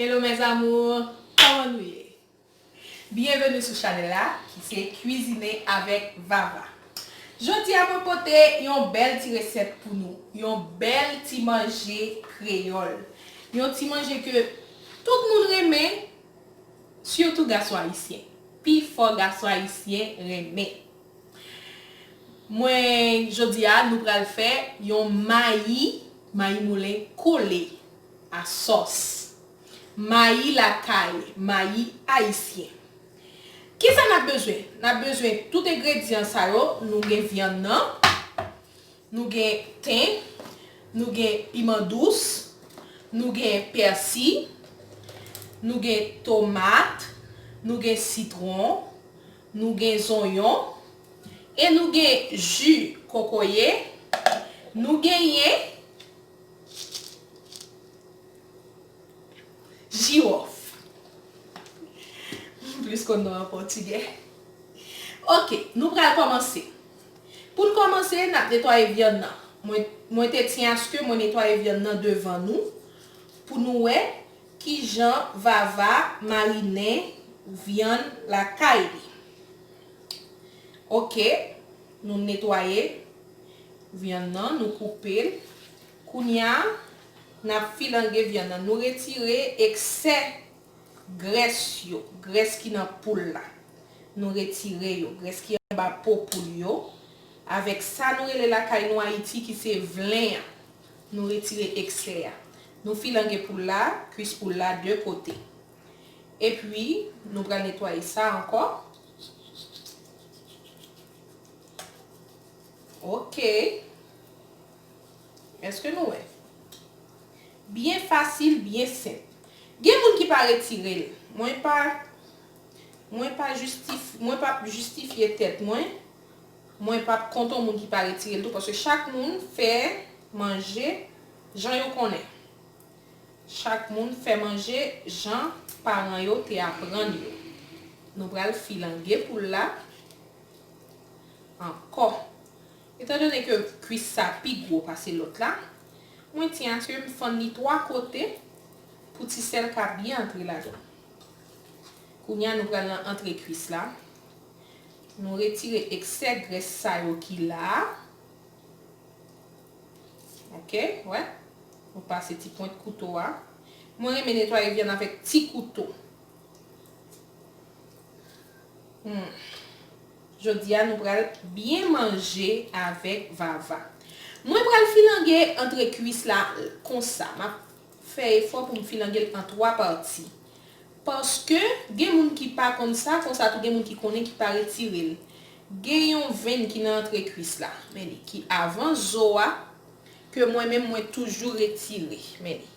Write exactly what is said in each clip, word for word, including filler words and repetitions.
Hello mes amours, kòman nou ye? Byenveni sou chanèl la ki se Kwizine avèk Vava. Jodi a mwen pote yon bèl ti resèt pou nou, yon bèl ti manje kreyòl. Yon ti manje ke tout moun renmen, sitou gason ayisyen. Pifò gason ayisyen renmen. Mwen, jodi a, nou pral fè yon mayi, mayi moulen kole a sòs. Mayi lakay, mayi ayisyen. Kisa n ap bezwen? N ap bezwen tout engredyan sa yo. Nou gen vyann nan, nou gen ten, nou gen piman dous, nou gen pèsi, nou gen tomat, nou gen sitwon, nou gen zonyon, e nou gen ji kokoye, nou genyen jiwòf. M plis konn non an pòtigè. Ok, nou pral kòmanse. Pou n kòmanse, n ap netwaye vyann nan. Mwen, mwen te tyen aske mwen netwaye vyann nan devan nou pou nou wè kijan Vava marinen vyann lakay li. Ok, nou netwaye vyann nan, nou koupe l. Kounye a, n ap filange vyann nan. Nou retire eksè grès yo, grès ki nan poul la. Nou retire yo, grès ki anba po poul yo. Avèk sa nou rele lakay nou Ayiti ki se vlen an. Nou retire eksè a. Nou filange poul la, kwis poul la de kote. Epi, nou pral netwaye sa ankò. Ok. Èske nou wè? Byen fasil, byen senp. Gen moun ki pa retire l. Mwen pa, mwen pa jistif-, mwen p ap jistifye tèt mwen. Mwen p ap kont on moun ki pa retire l tou, paske chak moun fè manje jan yo konnen. Chak moun fè manje jan paran yo te aprann yo. Nou pral filange poul la ankò. Etandone ke kwis sa pi gwo pase lòt la, mwen tyen aske m fann li twa kote pou ti sèl ka byen antre ladan. Kounye a, nou pral nan antre kwis la. Nou retire eksè grès sa yo ki la a. Ok, wè. Nou pase ti pwent kouto a. Mwen renmen netwaye vyann avèk ti kouto. Hmm. Jodi a, nou pral byen manje avèk Vava. Mwen pral filange antre kwis la konsa. M ap fè efò pou m filange l an twa pati. Paske gen moun ki pa konn sa, konsa tou gen moun ki konnen ki pa retire l. Gen yon venn ki nan antre kwis la, men li, ki avan zo a, ke mwen menm mwen toujou retire, men li.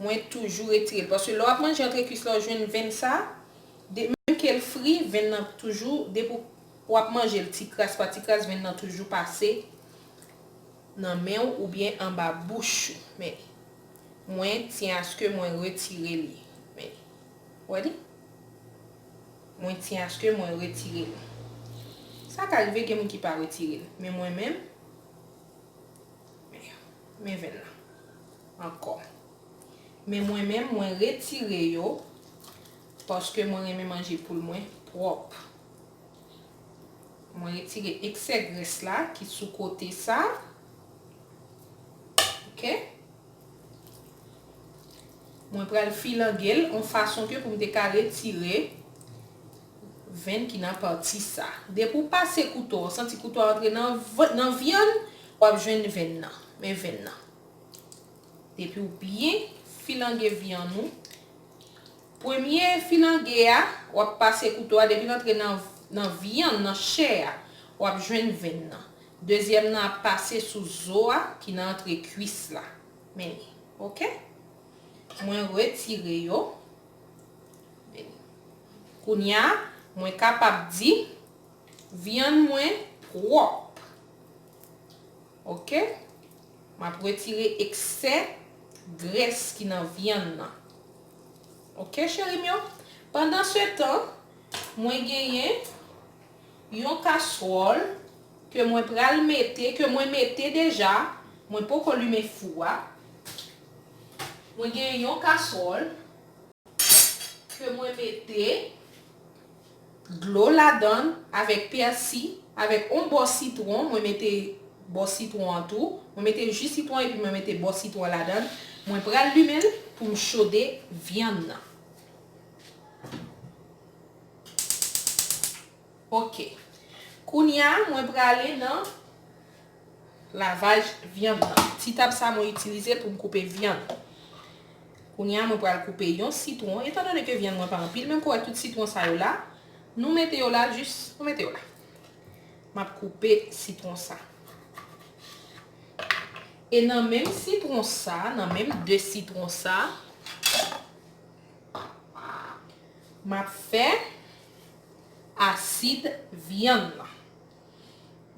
Mwen toujou retire l. Paske lè w ap manje antre kwis la, w jwenn venn sa, de, menm ke l fri, venn nan toujou, depi w ap manje l ti kras pa ti kras, venn nan toujou pase nan men w oubyen anba bouch ou. Men, mwen tyen aske mwen retire li. Men, wè li? Mwen tyen aske mwen retire li. Sa ka rive gen moun ki pa retire l. Men mwen menm, men, men venn nan. Ankò. Men mwen menm, mwen retire yo paske mwen renmen manje poul mwen pwòp. Mwen retire eksè grès la ki sou kote sa. Ok. Mwen pral filange l yon fason ke pou m te ka retire venn ki nan pati sa. Depi w pase kouto a, w santi kouto a antre nan v-, nan vyann, w ap jwenn venn nan. Men venn nan. Depi w byen filange vyann ou, premye filange a, w ap pase kouto a, depi l antre nan, nan vyann, nan chè a, w ap jwenn venn nan. Dezyèm nan ap pase sou zo a ki nan antre kwis la. Men li, ok? Mwen retire yo. Men li. Kounye a, mwen kapab di vyann mwen pwòp. Ok? M ap retire eksè grès ki nan vyann nan. Ok, cheri m yo? Pandansetan, mwen genyen yon kaswòl ke mwen pral mete, ke mwen mete deja, mwen poko limen fou a. Mwen genyen yon kaswòl Ke mwen mete dlo ladan l avèk pèsi, avèk yon bò sitwon, mwen mete bò sitwon an tou, mwen mete ji sitwon epi mwen mete bò sitwon ladan l. Mwen pral limen l pou m chode vyann nan. Ok. Kounye a, mwen prale nan lavaj vyann nan. Ti tab sa mwen itilize l pou m koupe vyann. Kounye a, mwen pral koupe yon sitwon. Etandone ke vyann mwen pa anpil, men m kwè tout sitwon sa yo la, nou mete yo la, jis nou mete yo la. M ap koupe sitwon sa. E nan menm sitwon sa, nan menm de sitwon sa, m ap fè asid vyann nan.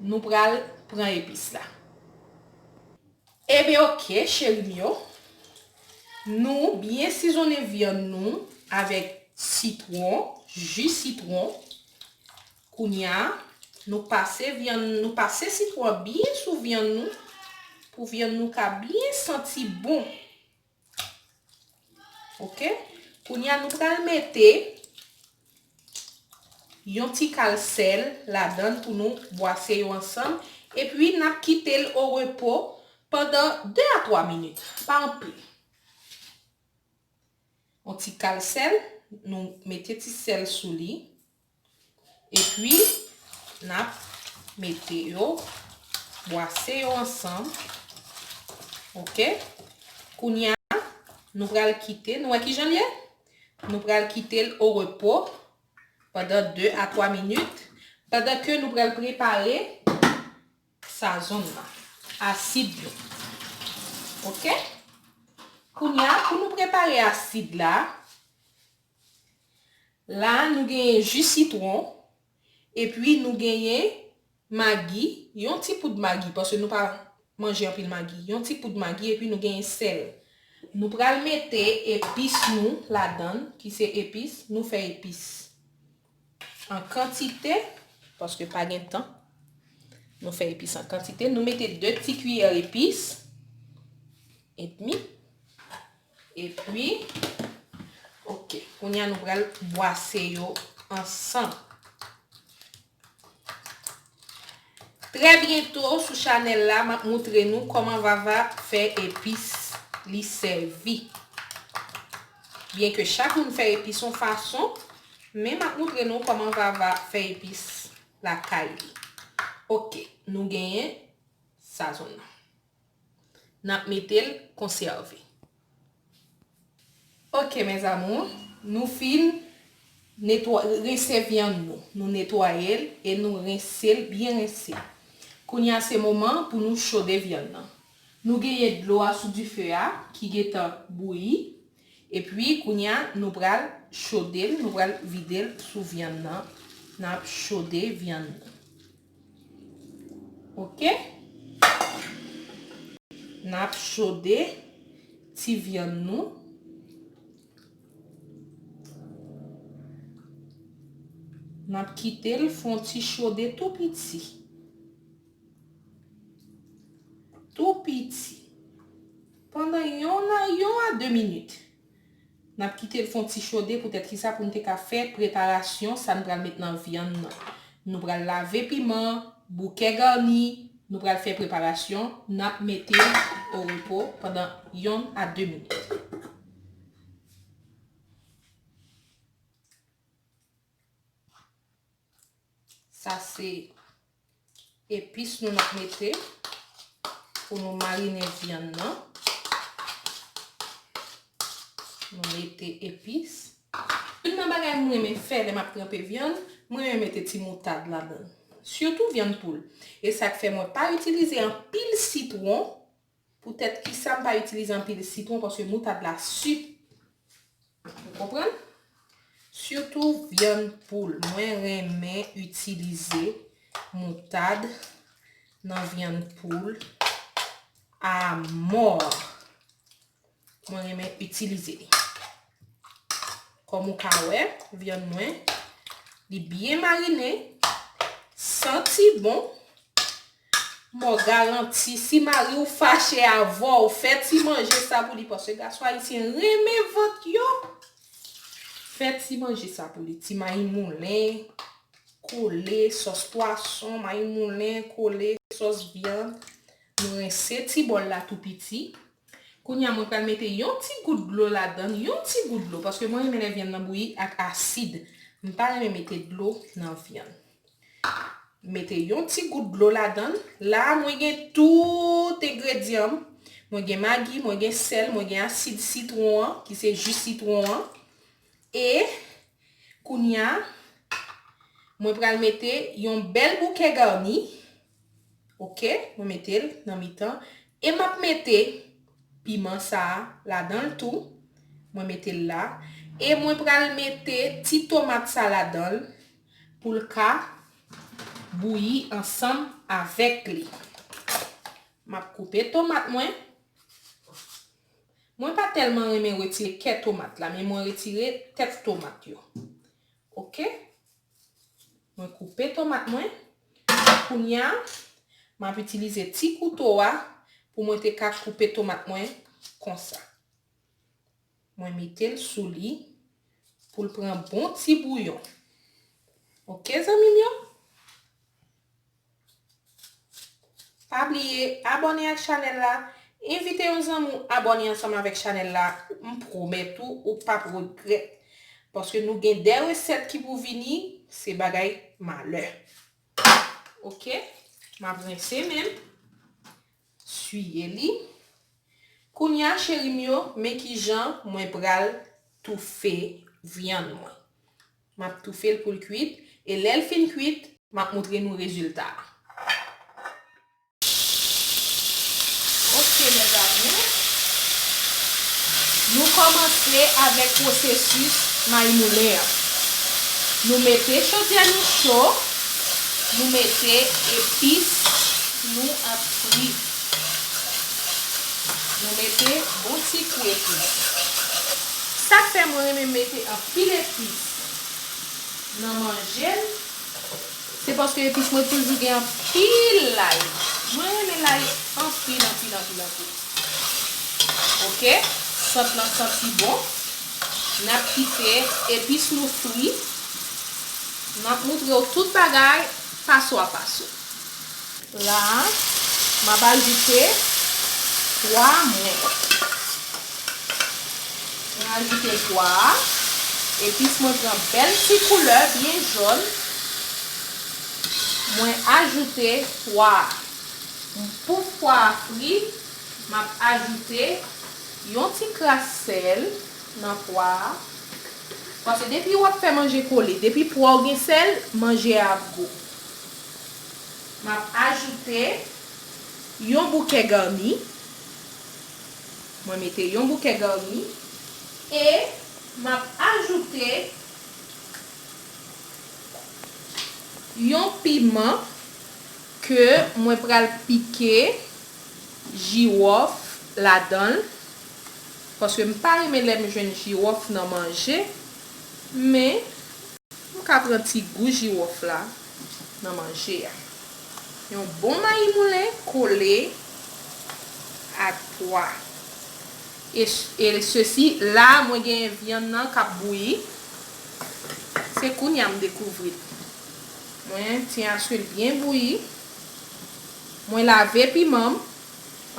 Nou pral pran epis la. Ebyen, ok, cheri m yo. Nou byen sizonnen vyann nou avèk sitwon, ji sitwon. Kounye a, nou pase vyann, nou pase sitwon an byen sou vyann nou, pou vyann nou ka byen santi bon. Ok? Kounye a, nou pral mete yon ti kal sèl ladan l pou nou bwase yo ansanm. Epi, n ap kite l o repo pandan de a twa minit. Pa anpil. Yon ti kal sèl, nou mete ti sèl sou li. Epi, n ap mete yo, bwase yo ansanm. Ok? Kounye a, nou pral kite, nou wè kijan l ye? Nou pral kite l o repo pandan de a twa minit, pandan ke nou pral prepare sazon nan, asid nou. Ok? Kounye a, pou nou prepare asid la, la, nou genyen ji sitwon, epi nou genyen magi, yon ti poud magi, paske nou pa manje anpil magi, yon ti poud magi, epi nou genyen sèl. Nou pral mete epis nou ladan l, ki se epis, nou fè epis an kantite, paske pa gen tan. Nou fè epis an kantite. Nou mete de ti kiyè epis edmi. Epi, ok, kounye a nou pral bwase yo ansanm. Trè byento sou chanèl la, m ap moutre nou kòman Vava fè epis li sèvi. Byenke chak moun fè epis yon fason, men m ap moutre nou kòman Vava fè epis lakay li. Ok, nou genyen sazon nan. N ap mete l konsève. Ok, mes amours, nou fin netwa-, rense vyann nou. Nou netwaye l e nou rense l, byen rense. Kounye a, se moman pou nou chode vyann nan. Nou genyen dlo a sou dife a ki gentan bouyi. Epi, kounye a, nou pral chode l, nou pral vide l sou vyann nan. N ap chode vyann nan. Ok? N ap chode ti vyann nou. N ap kite l fè yon ti chode tou piti. Tou piti. Pandan yon a, yon a de minit. N ap kite l fè yon ti chode poutèt kisa, pou n te ka fè preparasyon sa n pral met nan vyann nan. Nou pral lave piman, bouke gani, nou pral fè preparasyon, n ap mete l o repo pandan yon a de minit. Sa se epis nou n ap mete pou nou marinen vyann nan. Nou mete epis. Youn nan bagay m renmen fè lè m ap tranpe vyann, m renmen mete ti moutad ladan l. Sitou vyann poul. E sa k fè mwen pa itilize anpil sitwon. Poutèt kisa m pa itilize anpil sitwon, paske moutad la si. Ou konprann? Sitou vyann poul. Mwen renmen itilize moutad nan vyann poul amò. Mwen renmen itilize li. Kòm ou ka wè, vyann mwen, li byen marinen, santi bon. Mò garanti, si mari w fache avè w, fè ti manje sa pou li, paske gason ayisyen renmen vant yo. fè ti manje sa pou li. Ti mayi moulen, kole, sòs pwason, mayi moulen, kole, sòs vyann. Nou rense ti bòl la tou piti. Kounye a, mwen pral mete yon ti gout dlo ladan l, yon ti gout dlo, paske mwen renmen lè vyann nan bouyi ak asid. M pa renmen mete dlo nan vyann. Mete yon ti gout dlo ladan l. La a, mwen gen tout engredyan m. Mwen gen magi, mwen gen sèl, mwen gen asid sitwon an, ki se ji sitwon an. E kounye a, mwen pral mete yon bèl bouke gani. Oke, mwen mete l nan mitan. E m ap mete piman sa a ladan l tou. Mwen mete l la. E mwen pral mete ti tomat sa ladan l pou l ka bouyi ansanm avèk li. M ap koupe tomat mwen. Mwen pa tèlman renmen retire kè tomat la, men mwen retire tèt tomat yo. Oke? Mwen koupe tomat mwen. Kounye a, m ap itilize ti kouto a pou mwen te ka koupe tomat mwen konsa. Mwen mete l sou li pou l pran bon ti bouyon. Oke, zanmi m yo? Pa bliye abòne ak chanèl la. Envite yon zanmi w abòne ansanm avèk chanèl la. M pwomèt ou, ou p ap regrèt. Paske nou gen de resèt ki pou vini, se bagay malè. Oke? M ap rense men m. Siye li. Kounye a, cheri m yo, men kijan mwen pral toufe vyann mwen. M ap toufe l pou l kwit, e lè l fin kwit, m ap montre nou rezilta a. Oke, mes amours. Nou kòmanse avèk pwosesis mayi moulen an. Nou mete chodyè nou cho, nou mete epis nou ap fri. Nou mete bon ti kou epis. Sa k fè mwen renmen mete anpil epis nan manje m, se paske epis mwen toujou gen anpil lay. Mwen renmen lay anpil, anpil, anpil, anpil. Oke? Sant lan santi bon. N ap kite epis nou fri. N ap montre w tout bagay paso a paso. La, m ap ajoute pwa mwen. Mwen ajoute pwa a. Epis mwen pran bèl ti koulè byen jòn. Mwen ajoute pwa a. Pou pwa a fri, m ap ajoute yon ti kras sèl nan pwa a. Paske depi w ap fè manje kole, depi pwa w gen sèl, manje a ap gou. M ap ajoute yon bouke gani. Mwen mete yon bouke gani. E m ap ajoute yon piman ke mwen pral pike jiwòf ladan l. Paske m pa renmen lè m jwenn jiwòf nan manje. Men, m ka pran ti gou jiwòf la nan manje a. Yon bon mayi moulen kole ak pwa. E, e sesi, la, mwen genyen vyann nan k ap bouyi. Se kounye a m dekouvri l. Mwen tyen asire l byen bouyi. Mwen lave piman m.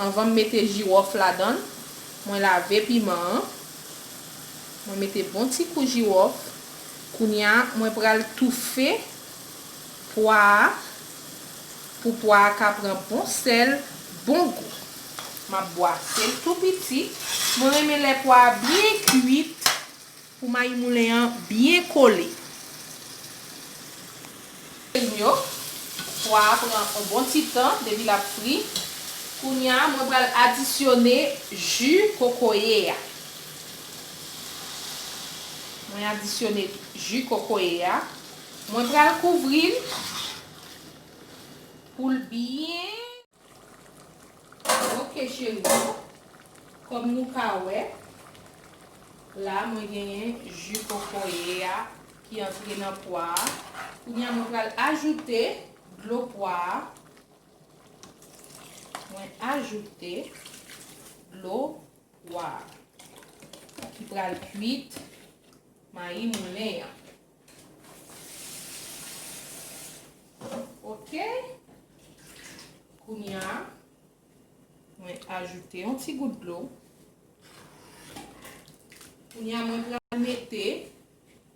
Anvan m mete jiwòf ladan l, mwen lave piman an. Mwen mete bon ti kou jiwòf. Kounye a, mwen pral toufe pwa a pou pwa a ka pran bon sèl, bon gou. M ap bwase l tou piti. Mwen renmen lè pwa a byen kwit. Pou mayi moulen an byen kole. Yo, pwa a pran yon bon ti tan depi l ap fri. Kounye a, mwen pral adisyone ji kokoye a. Mwen adisyone ji kokoye a. Mwen pral kouvri l pou l byen Ok, cheri. Kòm nou ka wè, la, mwen genyen ji kokoye a ki antre nan pwa a. Kounye a, mwen pral ajoute dlo pwa a. Mwen ajoute dlo pwa a ki pral kwit mayi moulen an. Ok. Kounye a, mwen ajoute yon ti gout dlo. Kounye a, mwen pral mete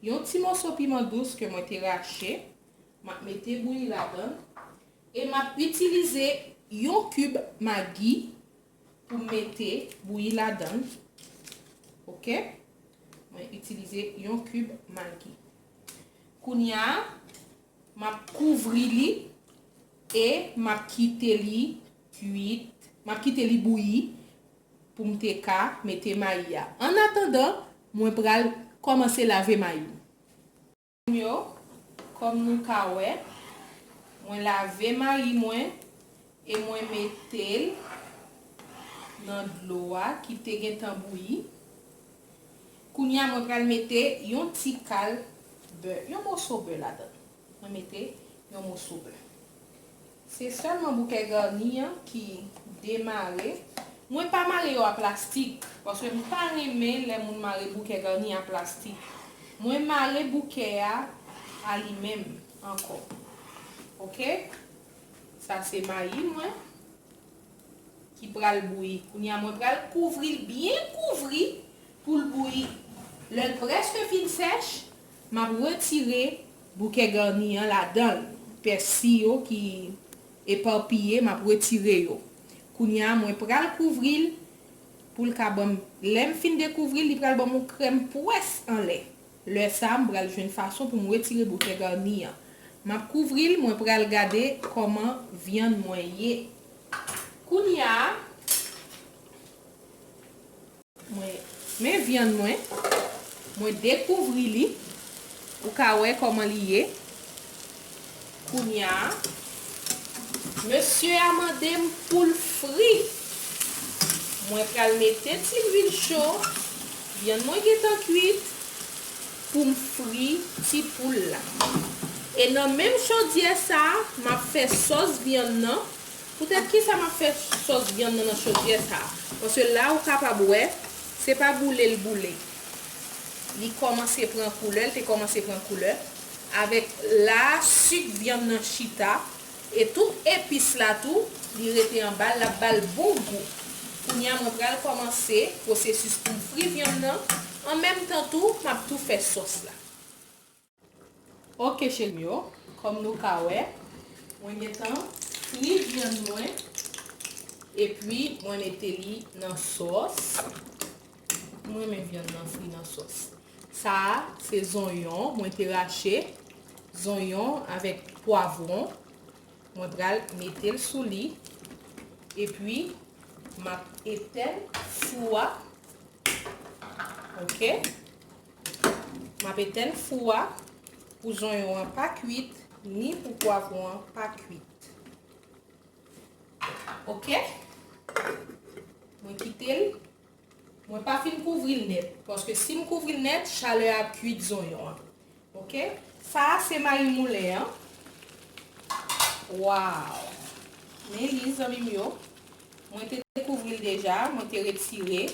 yon ti moso piman dous ke mwen te rache. M ap mete bouyi ladan. E m ap itilize yon kib magi pou m mete bouyi ladan. Ok? Mwen itilize yon kib magi. Kounye a, m ap kouvri li e m ap kite li kuit. M ap kite li bouyi pou m te ka mete mayi a. Annatandan, mwen pral kòmanse lave mayi m. Yo, kòm nou ka wè, mwen lave mayi mwen e mwen mete l nan dlo a ki te gentan bouyi. Kounye a, mwen pral mete yon ti kal bè, yon moso bè ladan. Mwen mete yon moso bè. Se sèlman bouke gani an ki demare. Mwen pa mare yo a plastik, paske m pa renmen lè moun mare bouke gani a plastik. Mwen mare bouke a a li menm ankò. Ok? Sa se mayi mwen ki pral bouyi. Kounye a, mwen pral kouvri l, byen kouvri pou l bouyi. Lè l prèske fin sèch, m ap retire bouke gani an ladan l. Pèsi yo ki epapiye, m ap retire yo. Kounye a, mwen pral kouvri l pou l ka ban m, lè m fin dekouvri l, li pral ban m yon krèm pwès anlè. Lè sa a, m pral jwenn fason pou m retire bouke gani an. M ap kouvri l, mwen pral gade kòman vyann mwen ye. Kounye a, mwen, men vyann mwen, mwen dekouvri li. Ou ka wè kòman li ye. Kounye a, mesye a mande m pou l fri. Mwen pral mete ti lwil cho, vyann mwen gentan kuit, pou m fri ti poul la. E nan menm chodyè sa a, m ap fè sòs vyann nan. Poutèt ki sa m ap fè sòs vyann nan nan chodyè sa a? Paske la ou kapab wè, se pa boule l boule. Li kòmanse pran koulè, l te kòmanse pran koulè. Avèk la, sik vyann nan chita, e tout epis la tou, li rete anba l, l ap ba l bon gou. Kounye a, mwen pral kòmanse pwosesis pou m fri vyann nan. An menm tan tou, m ap tou fè sòs la. Ok, cheri m yo, kòm nou ka wè, mwen gentan fri vyann mwen, epi mwen mete li nan sòs. Mwen renmen vyann nan fri nan sòs. Sa a, se zonyon, mwen te rache zonyon avèk pwavwon. Mwen pral mete l sou li, epi m ap etèn fou a. Ok? M ap etèn fou a pou zonyon an pa kuit, ni pou pwavwon an pa kuit. Ok? Mwen kite l. Mwen pa fin kouvri l nèt, paske si m kouvri l nèt, chalè a ap kuit zonyon an. Ok? Sa a se mayi moulen an. Waw! Men li, zanmi m yo. Mwen te kouvri l deja, mwen te retire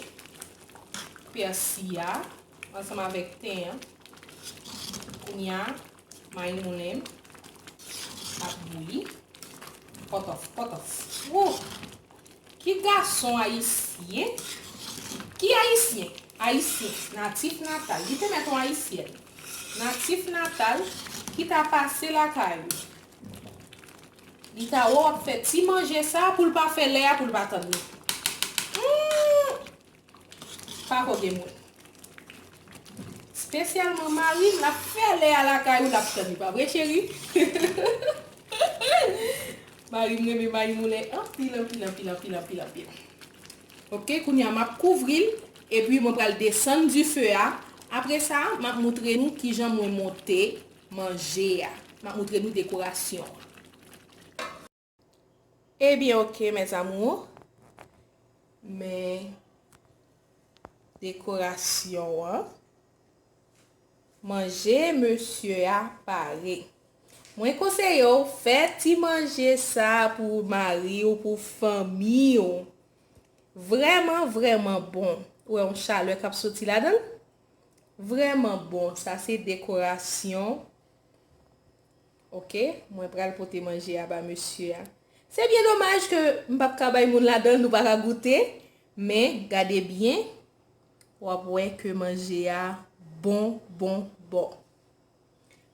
pèsi a ansanm avèk ten an. Kounye a, mayi moulen m ap bouyi. Pòtòf, pòtòf. Wouh! Ki gason ayisyen? Ki ayisyen? Ayisyen, natif natal. Li te mèt yon ayisyèn. Natif natal ki ta pase lakay ou. Li ta wè w ap fè ti manje sa pou l pa fè lè a pou l pa tann li. Hmm. Pako gen moun. Espesyalman mari m, l ap fè lè a lakay ou, l ap tann li, pa vre, cheri? Mari m renmen mayi moulen anpil, anpil, anpil, anpil, anpil, anpil. Ok, kounye a, m ap kouvri l, epi mwen pral desann dife a. Apre sa, m ap moutre nou kijan mwen monte manje a. M ap moutre nou dekorasyon an. Ebyen, ok, mes amours. Men dekorasyon an. Manje mesye a pare. Mwen konseye w fè ti manje sa pou mari w, pou fanmi w. Vrèman, vrèman bon. Ou wè yon chalè k ap soti ladan l. Vrèman bon, sa se dekorasyon. Ok, mwen pral pote manje a ba mesye a. Se byen domaj ke m p ap ka bay moun ladan l, nou pa ka goute, men gade byen, w ap wè ke manje a bon, bon, bon.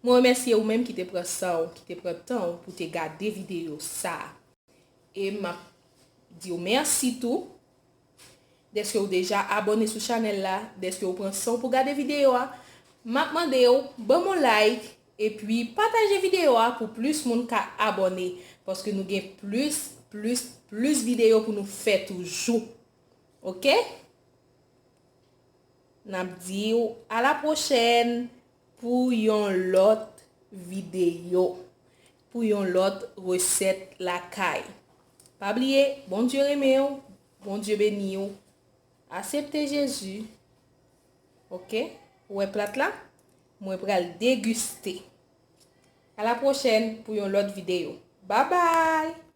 Mwen remèsye ou menm ki te pran san w, ki te pran tan w pou te gade videyo sa a. E m ap di w mèsi tou dèske w deja abòne sou chanèl la, dèske w pran san w pou gade videyo a. M ap mande w ban m yon like epi pataje videyo a pou plis moun ka abòne, paske nou gen plis, plis, plis videyo pou nou fè toujou. Ok? N ap di w a la pwochèn pou yon lòt videyo, pou yon lòt resèt lakay. Pa bliye, Bondye renmen w, Bondye beni w. Aksepte Jezi. Ok? Ou wè plat la? Mwen pral degiste. A la pwochèn pou yon lòt videyo. Babay!